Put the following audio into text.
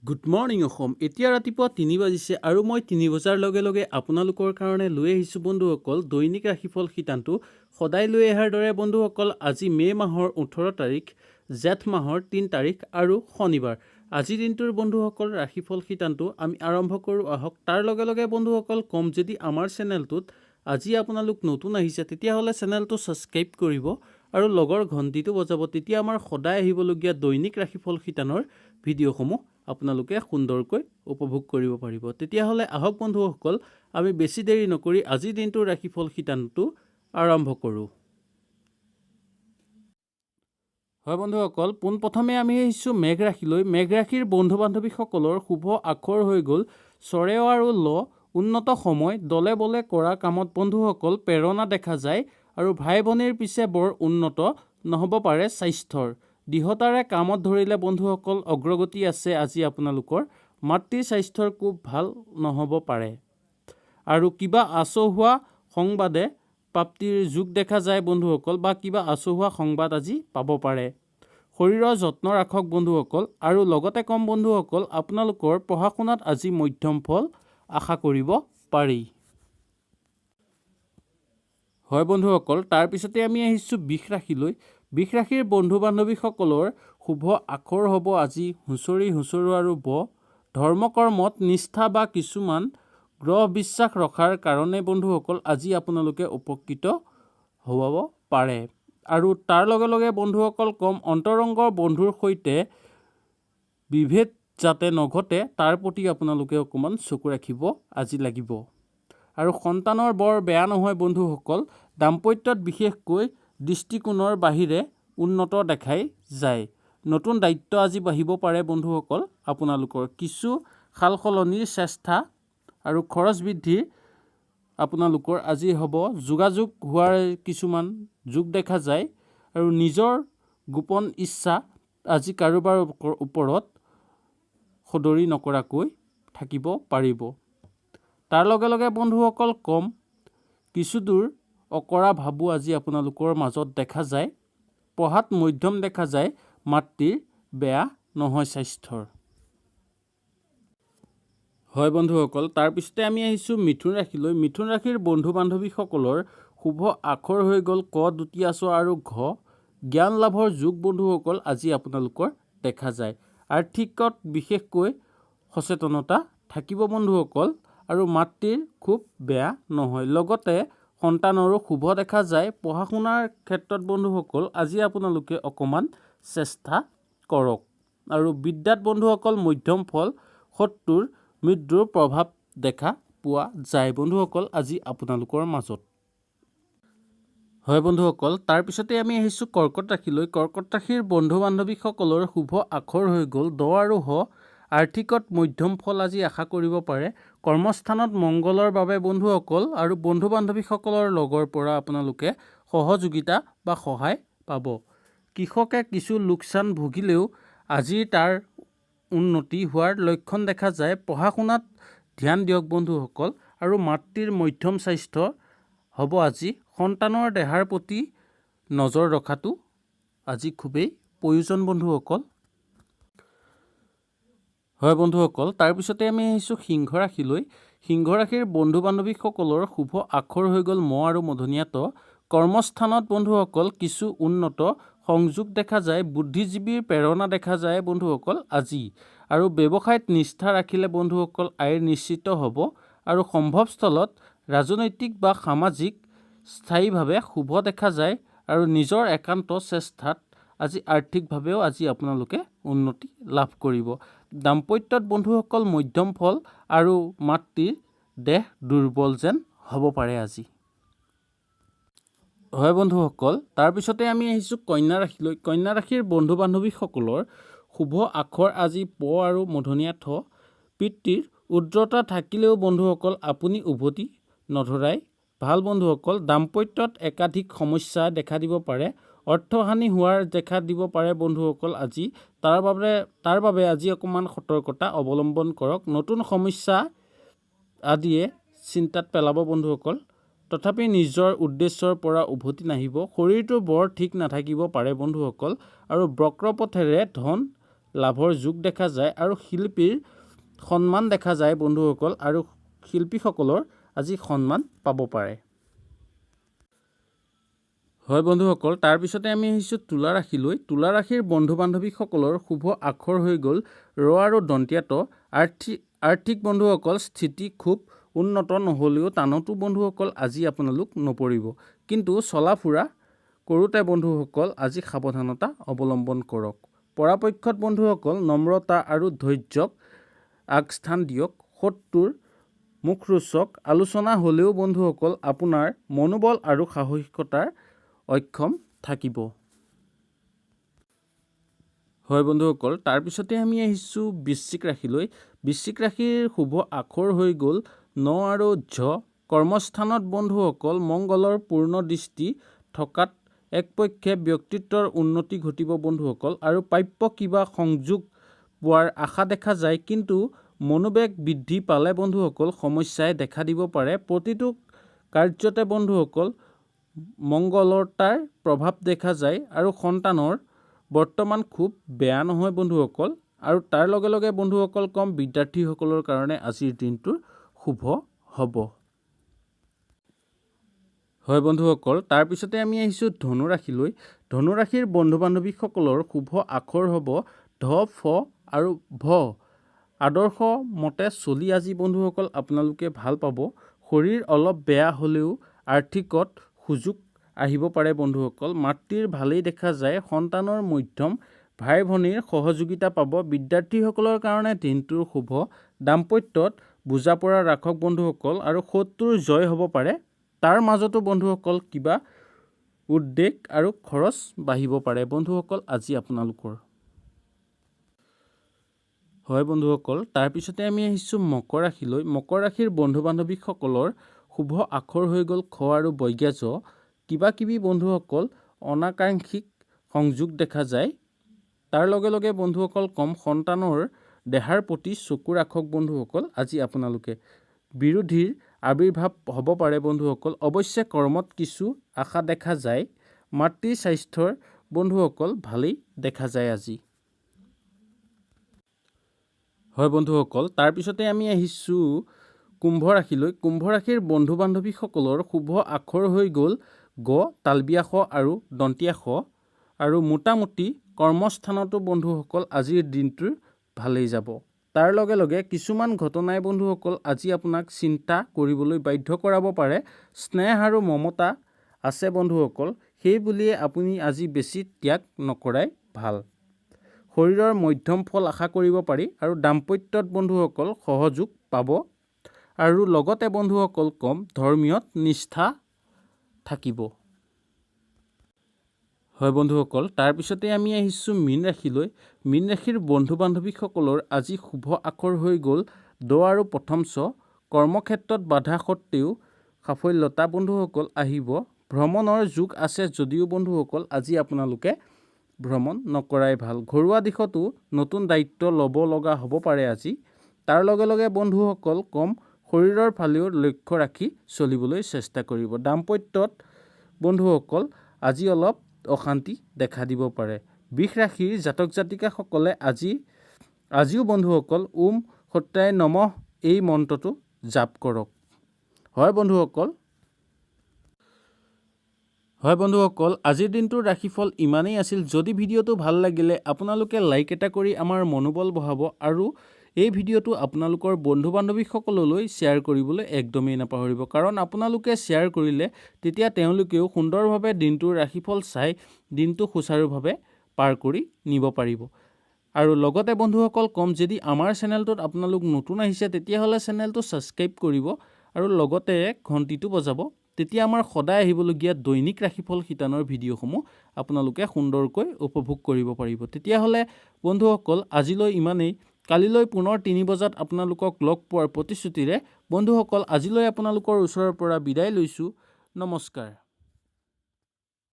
Good morning Assam. এতিয়া ৰাতিপুৱা 3 বাজিছে আৰু মই 3 বজাৰ লগে লগে আপোনালোকৰ কাৰণে লৈ আহিছোঁ বন্ধুসকল, দৈনিক ৰাশিফল শিতানটো। সদায় লৈ অহাৰ দৰে বন্ধুসকল, আজি মে' মাহৰ 18 তাৰিখ, জেঠ মাহৰ 3 তাৰিখ আৰু শনিবাৰ। আজিৰ দিনটোৰ বন্ধুসকল, ৰাশিফল শিতানটো আমি আৰম্ভ কৰোঁ আহক। তাৰ লগে লগে বন্ধুসকল ক'ম, যদি আমাৰ চেনেলটোত আজি আপোনালোক নতুন আহিছে, তেতিয়াহ'লে চেনেলটো ছাবস্ক্ৰাইব কৰিব আৰু লগৰ ঘণ্টিটো বজাব। তেতিয়া আমাৰ সদায় আহিবলগীয়া দৈনিক ৰাশিফল শিতানৰ ভিডিঅ'সমূহ আপোনালোকে সুন্দৰকৈ উপভোগ কৰিব পাৰিব। তেতিয়াহ'লে আহক বন্ধুসকল, আমি বেছি দেৰি নকৰি আজিৰ দিনটোৰ ৰাশিফল শিতানটো আৰম্ভ কৰোঁ। হয় বন্ধুসকল, পোনপ্ৰথমে আমি আহিছোঁ মেঘ ৰাশিলৈ। মেঘ ৰাশিৰ বন্ধু বান্ধৱীসকলৰ শুভ আখৰ হৈ গ'ল চৰেঅ আৰু ল। উন্নত সময়, দলে বলে কৰা কামত বন্ধুসকল প্ৰেৰণা দেখা যায় আৰু ভাই ভনীৰ পিছে বৰ উন্নত নহ'ব পাৰে স্বাস্থ্যৰ। দৃঢ়তাৰে কামত ধৰিলে বন্ধুসকল অগ্ৰগতি আছে আজি আপোনালোকৰ। মাতৃৰ স্বাস্থ্যৰ খুব ভাল নহ'ব পাৰে আৰু কিবা আচহুৱা সংবাদে প্ৰাপ্তিৰ যোগ দেখা যায় বন্ধুসকল, বা কিবা আচহুৱা সংবাদ আজি পাব পাৰে। শৰীৰৰ যত্ন ৰাখক বন্ধুসকল। আৰু লগতে ক'ম বন্ধুসকল, আপোনালোকৰ পঢ়া শুনাত আজি মধ্যম ফল আশা কৰিব পাৰি। হয় বন্ধুসকল, তাৰপিছতে আমি আহিছোঁ বৃষ ৰাশিলৈ। বৃষ ৰাশিৰ বন্ধু বান্ধৱীসকলৰ শুভ আখৰ হ'ব আজি হুঁচৰি, হুঁচৰু আৰু ব। ধৰ্ম কৰ্মত নিষ্ঠা বা কিছুমান গ্ৰহ বিশ্বাস ৰখাৰ কাৰণে বন্ধুসকল আজি আপোনালোকে উপকৃত হ'ব পাৰে। আৰু তাৰ লগে লগে বন্ধুসকল ক'ম, অন্তৰংগ বন্ধুৰ সৈতে বিভেদ যাতে নঘটে, তাৰ প্ৰতি আপোনালোকে অকণমান চকু ৰাখিব আজি লাগিব। আৰু সন্তানৰ বৰ বেয়া নহয় বন্ধুসকল। দাম্পত্যত বিশেষকৈ দৃষ্টিকোণৰ বাহিৰে উন্নত দেখাই যায়। নতুন দায়িত্ব আজি বাঢ়িব পাৰে বন্ধুসকল আপোনালোকৰ। কিছু সাল সলনিৰ চেষ্টা আৰু খৰচ বৃদ্ধিৰ আপোনালোকৰ আজি হ'ব। যোগাযোগ হোৱাৰ কিছুমান যোগ দেখা যায় আৰু নিজৰ গোপন ইচ্ছা আজি কাৰোবাৰ ওপৰত সদৰি নকৰাকৈ থাকিব পাৰিব। তাৰ লগে লগে বন্ধুসকল ক'ম, কিছুদূৰ অকৰা ভাবো আজি আপোনালোকৰ মাজত দেখা যায়। পঢ়াত মধ্যম দেখা যায়। মাতৃৰ বেয়া নহয় স্বাস্থ্যৰ। হয় বন্ধুসকল, তাৰপিছতে আমি আহিছোঁ মিথুন ৰাশিলৈ। মিথুন ৰাশিৰ বন্ধু বান্ধৱীসকলৰ শুভ আখৰ হৈ গ'ল ক, দুতীয়া চ আৰু ঘ। জ্ঞান লাভৰ যোগ বন্ধুসকল আজি আপোনালোকৰ দেখা যায়। আৰ্থিকত বিশেষকৈ সচেতনতা থাকিব বন্ধুসকল আৰু মাতৃৰ খুব বেয়া নহয়, লগতে সন্তানৰো শুভ দেখা যায়। পঢ়া শুনাৰ ক্ষেত্ৰত বন্ধুসকল আজি আপোনালোকে অকণমান চেষ্টা কৰক। আৰু বিদ্যাত বন্ধুসকল মধ্যম ফল, শত্ৰুৰ মৃত্যুৰ প্ৰভাৱ দেখা পোৱা যায় বন্ধুসকল আজি আপোনালোকৰ মাজত। হয় বন্ধুসকল, তাৰপিছতে আমি আহিছোঁ কৰ্কট ৰাশিলৈ। কৰ্কট ৰাশিৰ বন্ধু বান্ধৱীসকলৰ শুভ আখৰ হৈ গ'ল দ আৰু হ। আৰ্থিকত মধ্যম ফল আজি আশা কৰিব পাৰে। কৰ্মস্থানত মংগলৰ বাবে বন্ধুসকল আৰু বন্ধু বান্ধৱীসকলৰ লগৰ পৰা আপোনালোকে সহযোগিতা বা সহায় পাব। কৃষকে কিছু লোকচান ভুগিলেও আজিৰ তাৰ উন্নতি হোৱাৰ লক্ষণ দেখা যায়। পঢ়া শুনাত ধ্যান দিয়ক বন্ধুসকল। আৰু মাতৃৰ মধ্যম স্বাস্থ্য হ'ব আজি। সন্তানৰ দেহাৰ প্ৰতি নজৰ ৰখাটো আজি খুবেই প্ৰয়োজন বন্ধুসকল। হয় বন্ধুসকল, তাৰপিছতে আমি আহিছোঁ সিংহ ৰাশিলৈ। সিংহ ৰাশিৰ বন্ধু বান্ধৱীসকলৰ শুভ আখৰ হৈ গ'ল ম আৰু মূৰ্ধন্য ট। কৰ্মস্থানত বন্ধুসকল কিছু উন্নত সংযোগ দেখা যায়। বুদ্ধিজীৱীৰ প্ৰেৰণা দেখা যায় বন্ধুসকল আজি। আৰু ব্যৱসায়ত নিষ্ঠা ৰাখিলে বন্ধুসকল আয়ৰ নিশ্চিত হ'ব। আৰু সম্ভৱস্থলত ৰাজনৈতিক বা সামাজিক স্থায়ীভাৱে শুভ দেখা যায়। আৰু নিজৰ একান্ত চেষ্টাত আজি আৰ্থিকভাৱেও আজি আপোনালোকে উন্নতি লাভ কৰিব। দাম্পত্যত বন্ধুসকল মধ্যম ফল আৰু মাতৃৰ দেহ দুৰ্বল যেন হ'ব পাৰে আজি। হয় বন্ধুসকল, তাৰপিছতে আমি আহিছোঁ কন্যা ৰাশিলৈ। কন্যা ৰাশিৰ বন্ধু বান্ধৱীসকলৰ শুভ আখৰ আজি প আৰু মূৰ্ধন্য ঠ। পিতৃৰ উদ্ৰতা থাকিলেও বন্ধুসকল আপুনি উভতি নধৰাই ভাল বন্ধুসকল। দাম্পত্যত একাধিক সমস্যা দেখা দিব পাৰে। অৰ্থহানি হোৱাৰ দেখা দিব পাৰে বন্ধুসকল আজি। তাৰ বাবে আজি অকণমান সতৰ্কতা অৱলম্বন কৰক। নতুন সমস্যা আদিয়ে চিন্তাত পেলাব বন্ধুসকল, তথাপি নিজৰ উদ্দেশ্যৰ পৰা উভতি নাহিব। শৰীৰটো বৰ ঠিক নাথাকিব পাৰে বন্ধুসকল আৰু বক্ৰ পথেৰে ধন লাভৰ যোগ দেখা যায় আৰু শিল্পীৰ সন্মান দেখা যায় বন্ধুসকল, আৰু শিল্পীসকলৰ আজি সন্মান পাব পাৰে। হয় বন্ধুসকল, তাৰপিছতে আমি আহিছোঁ তুলা ৰাশিলৈ। তুলা ৰাশিৰ বন্ধু বান্ধৱীসকলৰ শুভ আখৰ হৈ গ'ল ৰ আৰু দন্তীয়া ত। আৰ্থিক বন্ধুসকল স্থিতি খুব উন্নত নহ'লেও টানতো বন্ধুসকল আজি আপোনালোক নপৰিব, কিন্তু চলা ফুৰা কৰোঁতে বন্ধুসকল আজি সাৱধানতা অৱলম্বন কৰক। পৰাপক্ষত বন্ধুসকল নম্ৰতা আৰু ধৈৰ্যক আগস্থান দিয়ক। শত্ৰুৰ মুখৰোচক আলোচনা হ'লেও বন্ধুসকল আপোনাৰ মনোবল আৰু সাহসিকতাৰ অক্ষম থাকিব। হয় বন্ধুসকল, তাৰপিছতে আমি আহিছোঁ বৃশ্চিক ৰাশিলৈ। বৃশ্চিক ৰাশিৰ শুভ আখৰ হৈ গ'ল ন আৰু ঝ। কৰ্মস্থানত বন্ধুসকল মংগলৰ পূৰ্ণ দৃষ্টি থকাত একপক্ষে ব্যক্তিত্বৰ উন্নতি ঘটিব বন্ধুসকল, আৰু প্ৰাপ্য কিবা সংযোগ পোৱাৰ আশা দেখা যায়, কিন্তু মনোবেগ বৃদ্ধি পালে বন্ধুসকল সমস্যাই দেখা দিব পাৰে। প্ৰতিটো কাৰ্যতে বন্ধুসকল মংগলতাৰ প্ৰভাৱ দেখা যায় আৰু সন্তানৰ বৰ্তমান খুব বেয়া নহয় বন্ধুসকল। আৰু তাৰ লগে লগে বন্ধুসকল কম বিদ্যাৰ্থীসকলৰ কাৰণে আজিৰ দিনটোৰ শুভ হ'ব। হয় বন্ধুসকল, তাৰপিছতে আমি আহিছোঁ ধনুৰাশিলৈ। ধনুৰাশিৰ বন্ধু বান্ধৱীসকলৰ শুভ আখৰ হ'ব ধ, ফ আৰু ভ। আদৰ্শ মতে চলি আজি বন্ধুসকল আপোনালোকে ভাল পাব। শৰীৰ অলপ বেয়া হ'লেও আৰ্থিকত সুযোগ আহিব পাৰে বন্ধুসকল। মাতৃৰ ভালেই দেখা যায়, সন্তানৰ মধ্যম, ভাই ভনীৰ সহযোগিতা পাব। বিদ্যাৰ্থীসকলৰ কাৰণে দিনটোৰ শুভ। দাম্পত্যত বুজাপৰা ৰাখক বন্ধুসকল, আৰু শত্ৰুৰ জয় হ'ব পাৰে। তাৰ মাজতো বন্ধুসকল কিবা উদ্বেগ আৰু খৰচ বাঢ়িব পাৰে বন্ধুসকল আজি আপোনালোকৰ। হয় বন্ধুসকল, তাৰপিছতে আমি আহিছোঁ মকৰ ৰাশিলৈ। মকৰ ৰাশিৰ বন্ধু বান্ধৱীসকলৰ শুভ আখৰ হৈ গ'ল খ আৰু বৰ্গীয়া জ। কিবা কিবি বন্ধুসকল অনাকাংক্ষিক সংযোগ দেখা যায়। তাৰ লগে লগে বন্ধুসকল কম সন্তানৰ দেহাৰ প্ৰতি চকু ৰাখক বন্ধুসকল আজি আপোনালোকে। বিৰোধীৰ আৱিৰ্ভাৱ হ'ব পাৰে বন্ধুসকল। অৱশ্যে কৰ্মত কিছু আশা দেখা যায়। মাতৃৰ স্বাস্থ্যৰ বন্ধুসকল ভালেই দেখা যায় আজি। হয় বন্ধুসকল, তাৰপিছতে আমি আহিছোঁ কুম্ভ ৰাশিলৈ। কুম্ভ ৰাশিৰ বন্ধু বান্ধৱীসকলৰ শুভ আখৰ হৈ গ'ল গ, তালবিয়া স আৰু দন্তীয়া স। আৰু মোটামুটি কৰ্মস্থানতো বন্ধুসকল আজিৰ দিনটোৰ ভালেই যাব। তাৰ লগে লগে কিছুমান ঘটনাই বন্ধুসকল আজি আপোনাক চিন্তা কৰিবলৈ বাধ্য কৰাব পাৰে। স্নেহ আৰু মমতা আছে বন্ধুসকল, সেই বুলিয়ে আপুনি আজি বেছি ত্যাগ নকৰাই ভাল। শৰীৰৰ মধ্যম ফল আশা কৰিব পাৰি আৰু দাম্পত্যত বন্ধুসকল সহযোগ পাব। আৰু লগতে বন্ধুসকল কম ধৰ্মীয়ত নিষ্ঠা থাকিব। হয় বন্ধুসকল, তাৰপিছতে আমি আহিছোঁ মীন ৰাশিলৈ। মীন ৰাশিৰ বন্ধু বান্ধৱীসকলৰ আজি শুভ আখৰ হৈ গ'ল দ আৰু প্ৰথম চ। কৰ্মক্ষেত্ৰত বাধা সত্ত্বেও সাফল্যতা বন্ধুসকল আহিব। ভ্ৰমণৰ যোগ আছে যদিও বন্ধুসকল আজি আপোনালোকে ভ্ৰমণ নকৰাই ভাল। ঘৰুৱা দিশতো নতুন দায়িত্ব ল'ব লগা হ'ব পাৰে আজি। তাৰ লগে লগে বন্ধুসকল কম শৰীৰৰ ফালেও লক্ষ্য ৰাখি চলিবলৈ চেষ্টা কৰিব। দাম্পত্যত বন্ধুসকল আজি অলপ অশান্তি দেখা দিব পাৰে। বৃষ ৰাশিৰ জাতক জাতিকাসকলে আজিও বন্ধুসকল ওম সত্যায় নমঃ এই মন্ত্ৰটো জাপ কৰক। হয় বন্ধুসকল, আজিৰ দিনটোৰ ৰাশিফল ইমানেই আছিল। যদি ভিডিঅ'টো ভাল লাগিলে আপোনালোকে লাইক এটা কৰি আমাৰ মনোবল বঢ়াব আৰু এই ভিডিঅ'টো আপোনালোকৰ বন্ধু বান্ধৱীসকললৈ শ্বেয়াৰ কৰিবলৈ একদমেই নাপাহৰিব। কাৰণ আপোনালোকে শ্বেয়াৰ কৰিলে তেতিয়া তেওঁলোকেও সুন্দৰভাৱে দিনটোৰ ৰাশিফল চাই দিনটো সুচাৰুভাৱে পাৰ কৰি নিব পাৰিব। আৰু লগতে বন্ধুসকল কম, যদি আমাৰ চেনেলটোত আপোনালোক নতুন আহিছে তেতিয়াহ'লে চেনেলটো ছাবস্ক্ৰাইব কৰিব আৰু লগতে ঘণ্টিটো বজাব। তেতিয়া আমাৰ সদায় আহিবলগীয়া দৈনিক ৰাশিফল শিতানৰ ভিডিঅ'সমূহ আপোনালোকে সুন্দৰকৈ উপভোগ কৰিব পাৰিব। তেতিয়াহ'লে বন্ধুসকল আজিলৈ ইমানেই। কালিলৈ পুনৰ 3 বজাত আপোনালোকক লগ পোৱাৰ প্ৰতিশ্ৰুতিৰে বন্ধুসকল আজিলৈ আপোনালোকৰ ওচৰৰ পৰা বিদায় লৈছোঁ। নমস্কাৰ।